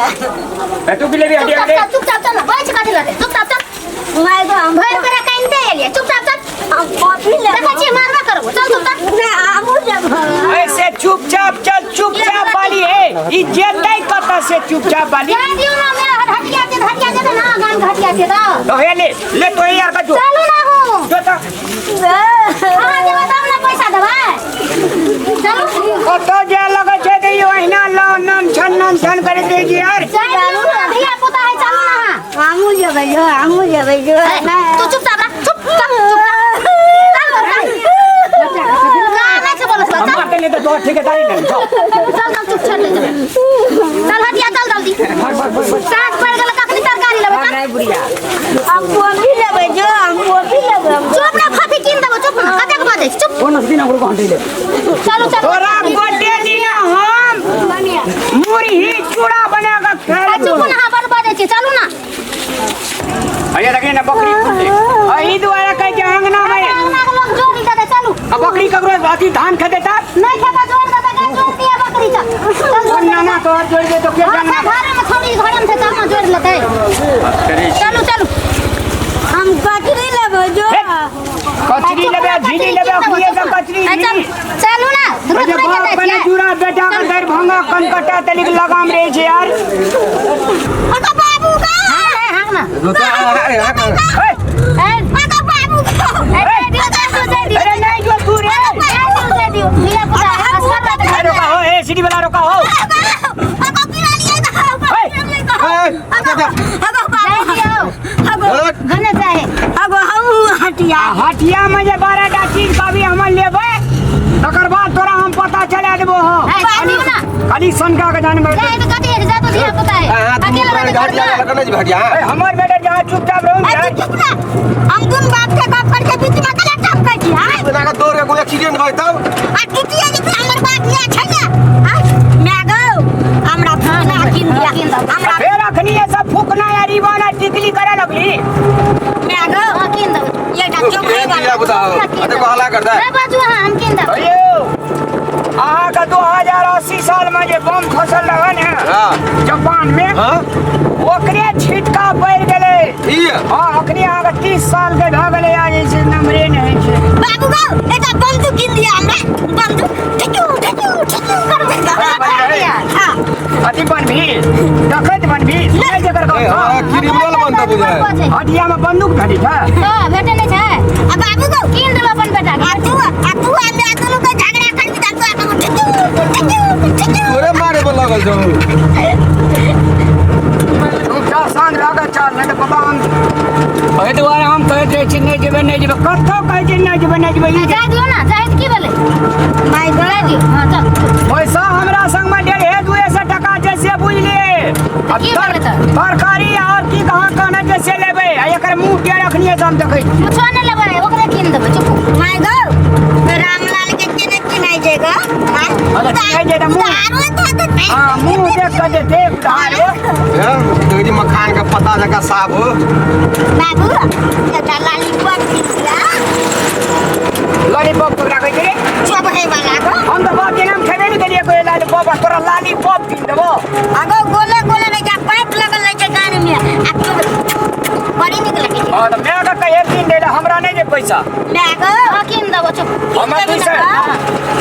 ए, तू की लेबी हटिया चुपचाप के चल, चुपचाप चल बैठ कथी लगे चुपचाप चल माय गो हम भरि पेरा कानिते एलियै चुपचाप चल हम कॉफी लेबै देखै छियै मारबा करबो चल चुपचाप नहि हमहूँ जेबै ऐसे चुपचाप चल चुपचाप वाली है ई जेतै कतऽ से चुपचाप वाली जाय दियौ ना मेरा हटिया छै हटिया जेतै ना गाम के हटिया छै तऽ तो हे ले ले तो यार का जो चलू ना हो जो तो अहाँ जेबै तब ने पैसा देबै चलू कतऽ जाय लगै छै तऽ ई ओहिना लन छन नन छन करे दै छै यार जाय दियौ ना धिया पुता है चलू ना अहाँ हमहूँ जेबै जो हमहूँ जेबै जो ए, तू चुपचाप रह चुप चल चुप चल चल का नहीं छै बोलत चल हम के लिए तो तोहर ठेकेदारी नहीं जाओ चल चल चुप छोड़ दे चल हटिया चल जल्दी साँझ पड़ गेल कखनी तरकारी लेबै चल नहीं बुढ़िया हम कॉफी लेबै जो हम कॉफी लेबै हम चुप ना फफी कीन देबो चुप ना कतेक बजै छै चुप कोन दिन हमरो घंटी ले चलू चलू तोरा गोटे दिना हम मुरही चूड़ा बना के आ, खेलबो चुप ना अहाँ बड़ बजै छी चलू ना अरे देखी ना बकरी फुटले एही दुआरे कहै छै अंगना में अंगना के लोग जोड़ी देतै चलू आ बकरी ककरो अथी धान खेतै तब नहीं खेता जोड़ देतै गाय जोड़ दिया बकरी चल चल जोड़ कोन नाना तोहर जोड़ दे तो के हाँ, जानना घरे में छोड़ी घरे में थे तब ना जोड़ लेतै चलू चलू हम कचरी लेबै जो कचरी लेबे झिली लेबे अखनिए से कचरी आ, चल झिली चलू ना रुक अरे नहीं बाप देतै बने छियै। जुड़ा बेटा के दरभंगा कनकटा तलिक लगाम रहे छै यार अगो बाबू का हाँ, हाँ, ना। ए, ए, अगो बाबू का ए, दे दियो, दे दियो, दे दियो। अरे नहीं जो तू रे दे दियो, दे दियो। धिया पुता है, असगर रहतै। अरे रोका हो ए सीढ़ी वाला रोका हो अगो गिरा लियै ए, अगो अगो जाय बाबू दियो। अगो गने चाहे। अगो हम हटिया आ हटिया में जे 12 टा चीज कभी हम लेबै तकर बाद तोरा हम पता चला देबो हो ए, जाय दियो ना। खाली सनका के जानवर जाय तो कथी है, जाय तो धिया पुता है। अकेला रहतै घर में। ए, हमर बेटा जहाँ चुपचाप रहू ए यार तू चुप ना हम दुन बाप के गप करके बीच में कला टप कर छी हां एक्सीडेंट भऽ तब आ टूटिए जेतै हमर बाप ने छै ने आ मैं गो हमरा फूकना कीन दिया कीन दो। हमरा फेर अखनी ये सब फूकना या रिवाना टिकली करे लगली मैं गो हाँ, कीन देबै। ये टा चोखरी वाला देखो हल्ला करता है नहि बाजू अहाँ, हम कीन देबै। अयो अहाँके 2080 साल में जे बम खसल रहै ने हाँ जापान में हाँ ओकरे छिटका पड़ि गेलै ई हाँ अखनी अहाँके 30 साल के भऽ गेलै आ जे छै नम्बरे नहि होइ छै बाबू गो एकटा बंदूक कीन दिया हमरा बंदूक ठिकू ठिकू ठिकू करबै हां अथी बनबी डकैत बनबी सुनै छै एकर ए, गप हमारा क्रिमिनल बनता बुझाय हटिया में बंदूक भेटै छै तऽ भेटै नहि छै? आ बाबू गो कीन देबै अपन बेटाके। आ तू आ तू आ मैं दुनू के झगड़ा करबी त तू आ ठिकू ठिकू ठिकू तोरे मारे पर लगल छौ चुपचाप शांत रह के चल नहीं तऽ बाबा हम एहि दुआरे हम कहैत रहै छी नहि जेबै नहि जेबै कतौ कहै छी नहि जेबै नहि जेबै ई जाय दियौ ना, जाय तऽ की भेलै? माय गो जाय दियौ। हाँ, चल। पैसा हमरा संग में 150-200 टका छै से बुझलिए आ की भेलै तऽ? तरकारी और की कहाँ कहने छै से लेबै आ एकर मुँह के रखनिए से हम देखै छी कुछो नहि लेबै, ओकरे कीन देबै, चुप। माय गो रामलाल के केने किनाइ छै गो अच्छा, किनाइ छै तऽ मुँह- हाँ मुँह देख कऽ देते उधार हैं? देखै छी मखान के पत्ता जकाँ साफ हो बाबू एकटा लालीपॉप कीन दिया लॉलीपॉप तोरा कहै छै रे चबहे वाला गो हम तऽ बाप के नाम खेबे नहि केलियै कोई लॉलीपॉप आ तोरा लॉलीपॉप कीन देबो अगो गोले गोले रहै छै पाइप लगल रहै छै गान में आ बड़ी नीक लगै छै हाँ तऽ माय के कहिए कीन दै लए हमरा नहि दे पैसा माय गो हाँ, कीन देबो, चुप। हमर 200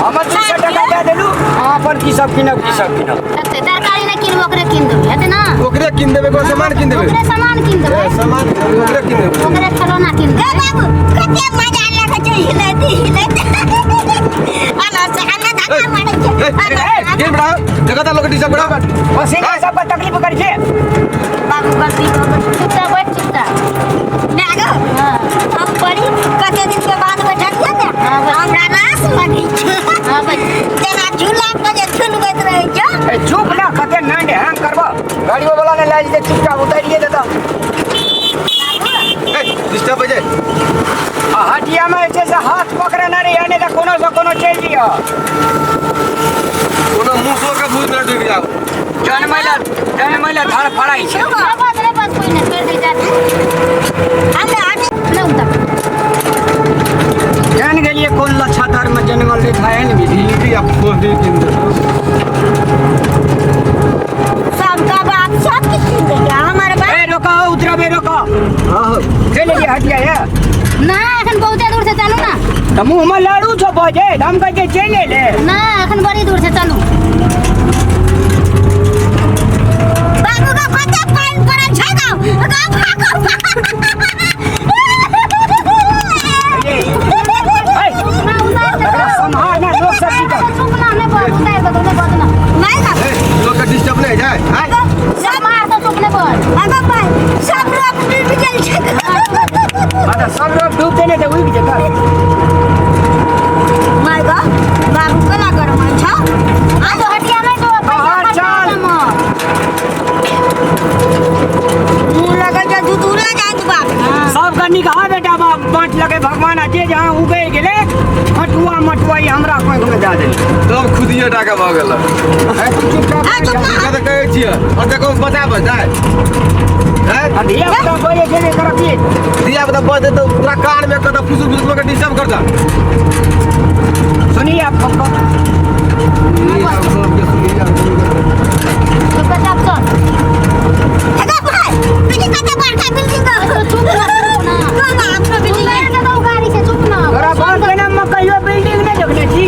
हमर 200 टका दए देलू अहाँ अपन की सब कीनब की सब कीनब हेतै, तरकारी नहि कीनबै, ओकरे कीन देबै, हेतै ना? ओकरे कीन देबै कोनो सामान कीन देबै ओकरे सामान कीन देबै। ए, सामान ओकरे कीन देबै ओकरे खेलौना कीन ए देबै। बाबू कते मजा लगै छै हिलैत हिलैत अना से अना धक्का मारै छै ए, अना ए, गेल बढ़ाओ जगह ता लोग डिस्टर्ब बढ़ाओ पसीना सबके तकलीफ करै छै बाबू गलती भऽ गेल चुपचाप बैठ, चुपचाप। माय गो हाँ, हम बड़ी कते दिन के बाद बैठलियै ने हाँ, बैठ। हमरा रास लगै छै हाँ, बैठ। जेना झूला पर जे झुलबैत रहै छै ए चुप ना कते नांड हैंग करबो गाड़ियो वाला ने लए जेतै चुपचाप उतारिए देता ए, डिस्टर्ब हो जाए आ हटिया में जे छै से हाथ पकड़ने रहिए नहि तऽ कोनो से कोनो चलि जइह कोनो मुसो के भूत में डूबि जाओ जनमै लए जनमै लए धड़ फड़ाइ छै नहि बाज, नहि बाज, कोइ नहि, छोड़ि दे, जा दे। हमरा हट नहि उतर। जान गेलियै कोन लच्छा में जनमल रहै है ने विधि दीदी आ फोड़ी कीन देबै सबका बात गेलियै हटिया ये। ना एखन बहुते दूर से चलू ना। तऽ मुँहमे लड़ू छौ बजै, हम कहै छियै चलि एलै। ना एखन बड़ी दूर से चलू। बाबू का कते पानि पड़ल छै गाँव गाँव भागो। है, ना उतार दे। एकरा सम्हार ना, लोक सब की कहत। चुप ना, नहीं बोल, उतार दे, नहीं बोल ना। नहीं ना। ए, लोग के डिस्टर्ब नहीं जाए। आय सब मार तो चुप नहीं बोल। अगो भाई सब लोग डूब गेल छै। हाँ तऽ सब लोग डूब देने तऽ उगि जेतै। My God बाबू केना गरम छौ। आ तो हटिया नहीं जो पैसा बाहर खर्चा चल। होतै। मुँह लगै छै दूधूरा जात बाप। सबके निकाह बेटा बाप बाँट लगे भगवान आ जे जहाँ उगै गेलै हटुआ मटुआ ई हमरा कोइमे दए देलै। तब खुदिए टाका भऽ गेल। है, तू चुपचाप आ चुप ना। तऽ कहै छियै और देखो बचा बच जाए। हैं? आ धिया पुता बजै छै जे करब की? धिया पुता बजतै तऽ पूरा कानमे कतऽ फुसुर फुसुर लोकके डिस्टर्ब करता। सुनिए आप सबको। चुपचाप चल। अगो भाई बिल्डिंग कते बड़का बिल्डिंग। चुप ना, चुप ना। कोना अपनो बिल्डिंग उतार दे तो गाड़ी से चुप ना। तोरा बाप के नाम में कहियो बिल्डिंग नहि देखने छी?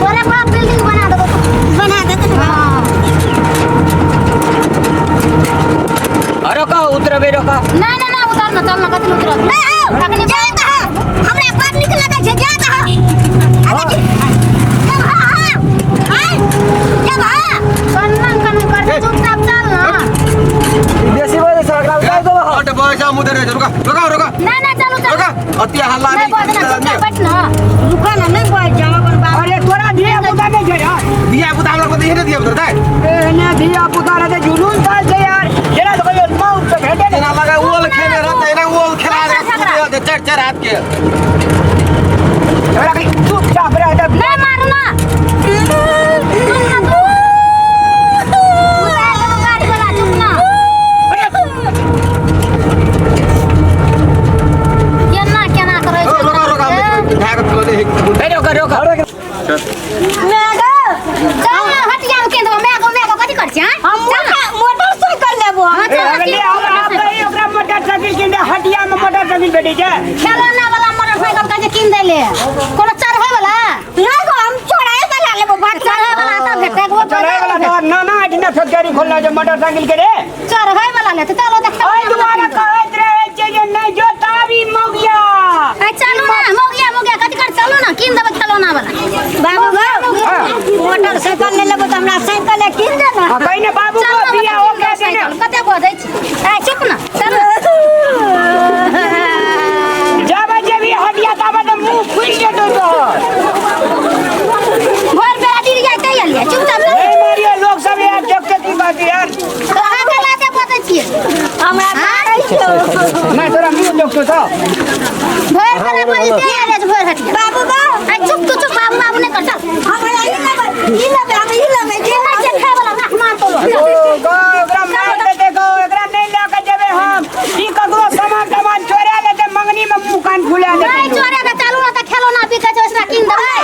तोरे बाप बिल्डिंग बना देबो। बना देते ना। हाँ। अरे का उतरबे रोका। ना ना ना उतार ना, चल ना, कथी उतरब? नहीं आओ तखनी जा त हमरा बड़ नीक लगै छै जा त। अरे जब हां हां आय जब हां कन्ना कन्ना कर चुपचाप चल ना। बेसी बजै छै, एकरा उतारि देबो। हट बजै मुँह देने छै, रुका रुका रुका। ना ना चलू चलू। रुका अति हल्ला नहीं बोल ना, चुपचाप बैठ ना। रुका ना नहीं बोल जाओ अपन बाप। अरे तोरा धिया पुता नहि छै यार। धिया पुता हमरा पता नहीं धिया पुता जाए। एहने धिया पुता रहतै जुनून साल छै यार। जेना तऽ कहियो मौत से भेटे नहि। जेना लगा ओल खेने रहतै, एना ओल खेला रहतै, चारि चारि हाथ के। तोरा कहीं चुपचाप रहतै। नहीं मारू ना। चुप ना तू। उतार देबो गाड़ी वाला, चुप ना। केना केना करै छै? रुका रुका ढाक खोले दे। ए, रोका रोका। मैं गो चल ना, हटिया में केंद्र मैं गो मैं गो कथी करै छी, हाँ? हम चल ना। मोटरसाइकिल लेबो। हाँ, ए, चल ना, अगले हमरा कही ओकरा मोटरसाइकिल किन दे, हटिया में मोटरसाइकिल भेटै छै। खेलौना वाला मोटरसाइकिल कहै छै किन दै ले। कोनो चढ़ै वाला? नहीं गो हम चढ़ाए वाला लेबो बात। चढ़ै वाला तऽ भेटतै, वो चढ़ै वाला तो नाना एठिना फैक्ट्री खोलना छै मोटरसाइकिल के रे। चढ़ै वाला लेतै, चलो तऽ ओहि खेलौना दुआरे वाला। कहैत रहै छै जे नहि जो ताबी मौगिया। ए, चलू ना, मौगिया मौगिया कथी कर, चलू ना, किन देबै खेलौना वाला। बाबू गो मोटरसाइकिल ले लेबो त हमरा साइकिल किन दे ना। आ कहि ने बाबू चल को ना, बियाह हो गया छै ने। कते बजै छी? ए, चुप ना, चल ना। जाबे जेबी हटिया ताबे तऽ मुँह फुलि जेतौ तोहर। भोर बेरा गिर जाइते एलियै, चुपचाप चल। नहीं मारियो लोग सब यार देख के की बात यार। अहाँ के लाते बजै छियै? हमरा हाँ? मैं तोरा मुँह देखतो तो। भोर बेरा बजिते एलियै जे भोर हटिया। बाबू गो ए, चुप तू चुप, बाबू बाबू नहि कर, चल। हमरा ई लेबै ई लेबै हम ई लेबै जे नहि छै खाय वाला, राख मार तोरो। ओ गो एकरा मार देते गो, एकरा नहीं लऽ के जेबै हम। ई ककरो सामान तामान चोरा लेतै, मंगनी में मुँह कान फुला देतै। नहीं चोरे तऽ चलू ना, तऽ खेलौना बिकै छै, ओहिसँ किन देबै।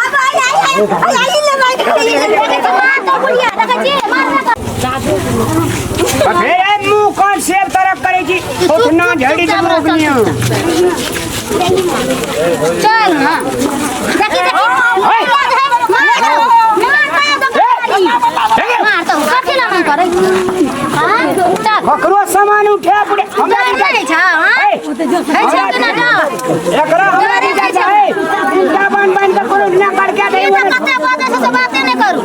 अब आई आई आई आई लेबै ई लेबै। देखै छी, मार तो बुढ़िया, देखै छी, मार ना तो। फेर ए मुँह कान सेब तरफ करै छी, उठना झड़ी चुपचाप देबो रह, ओकनिया। चल ना। देखी देखी। मार दो, मार दो, दोकानदारी। मार तो, कथी ला मन करै? हाँ? चल। ककरो सामान उठा पुड़े हमरा डर नहि छौ, हाँ? ए, है छौ कि ना डर? एकरा हमरा डरे दिशा नहि छौ। छै। उल्टा बान्ह बान्ह के कोनो ना करके दे। ई तऽ कते बजै छै से बाते नहि करू।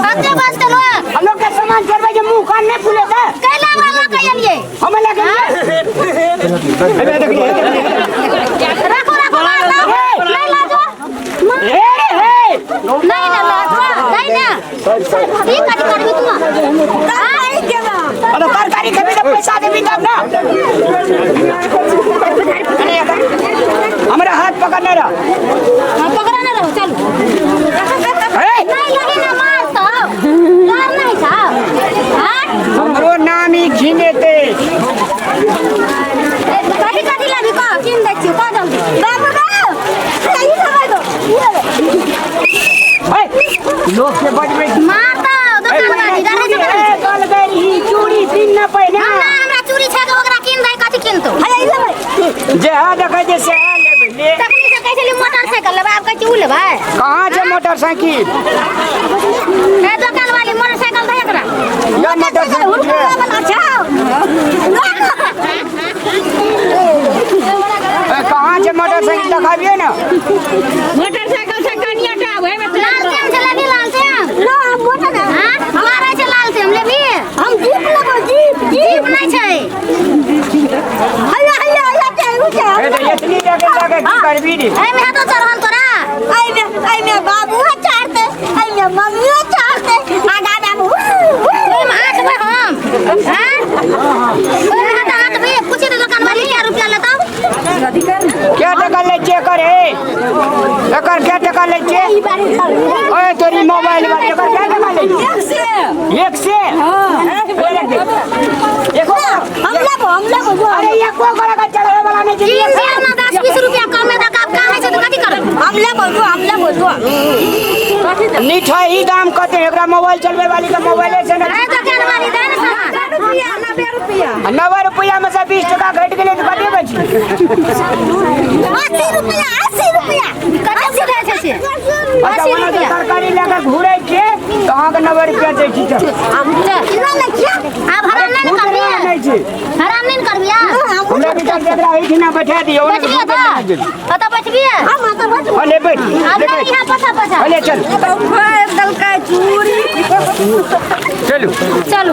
कते बजतै लोक? लोग के सामान चोरबै जे मुँह कान नहि फुलेतै। कैला हमरा लऽ के एलियै? हम लऽ के एलियै। हे देखलियै, हे देखलियै। राखो राखो, मार दो। नहि लऽ जो। मार। हे रे हे। नहीं ना लऽ जो, नहीं ना। ई कथी करबी तू? हाँ? अरे तरकारी खेबी तऽ पैसा देबी तब ना। अरे हमरा हाथ पकड़ने रह। हाँ, पकड़ा ना रहो, चलू। हे। नहीं लही ना मार तो। डर नहीं छौ? हाँ? हमरो नाम ही घिनेतै। कथी कथी लेबी कह, किन दै छियौ, कह जल्दी। बाबू गो ई लेबै गो ई लेबै। हे, लोग के बजबै छी। मार तो दोकानदारी, डरै छौ कि नहि? चूड़ी पिन न पहिने। हमरा हमरा चूड़ी छै ओकरा किन दै, कथी किनतौ? हे ई लेबै। जेहा देखै छै सेहा लेबै ले। तखनी से कहै छलियै मोटरसाइकिल लेबै, आब कहै छी उ लेबै। कहाँ छै मोटरसाइकिल? ए दोकान वाली, मोटरसाइकिल दे एकरा। या मोटरसाइकिल ले। ए, कहाँ छै मोटरसाइकिल देखाबियै ने। मोटरसाइकिल से कनिया टा आबै में। लालटेन छै, लेबही लालटेन? ना, हम मोटर हाँ, मारै छै लालटेन, लेबही? हम जीप लेबै, जीप। जीप नहि छै। हैया हैया हैया छै, उ छै। ए, तऽ एतनी लगे लगे की करबी रे? एहिमे हेतौ चढ़ल तोरा? एहिमे एहिमे बाबूओ चढ़तै, एहिमे मम्मियो चढ़तै आ दादा। ओहिमे आँटबै हम? हाँ, ओहिमे हेतौ आँटबै? पूछी तऽ दोकान वाली कै रुपया लेतौ। क्या टका लै छियै एकर? हे, एकर क्या टका लै छियै? ओए तोरी मोबाइल वाली, एकर क्या टका लै छियै? एक से एको। हम लेबो, हम लेबो। अरे, एको गोरा का चढ़े वाला नहीं छै। तीन सौ में 10-20 रुपया कम में दक, आब कानै छै तऽ कथी करबै? हम लेबो जो, हम लेबो जो। निठाई दाम कते एकरा मोबाइल चलबै वाली के मोबाइले से ने। ए दोकान वाली, दे ने सामान। रुपया, 90 रुपया। 90 रुपया में से 20 टका घटि गेलै तऽ कते बची? 80 रुपया, 80 रुपया। कते बुझै छै से? अच्छा। 80 ओना तऽ रुपया। तरकारी लए कऽ घुरै छियै तऽ अहाँके 90 रुपया दै छी, चल। कितना लै छियै? आब हरान नहि ने खुदरा करबियै? नहि छै। हरान नहि ने करबियै? हमरा विचार से एकरा एहिठिना बैठा दियौ। बैठबियै तऽ ओतऽ बैठबियै। हम तऽ बैठबो। अले बैठ। आब ले नहि। बैठ। यहाँ पछा पछा। अले चल, चलू। चलू।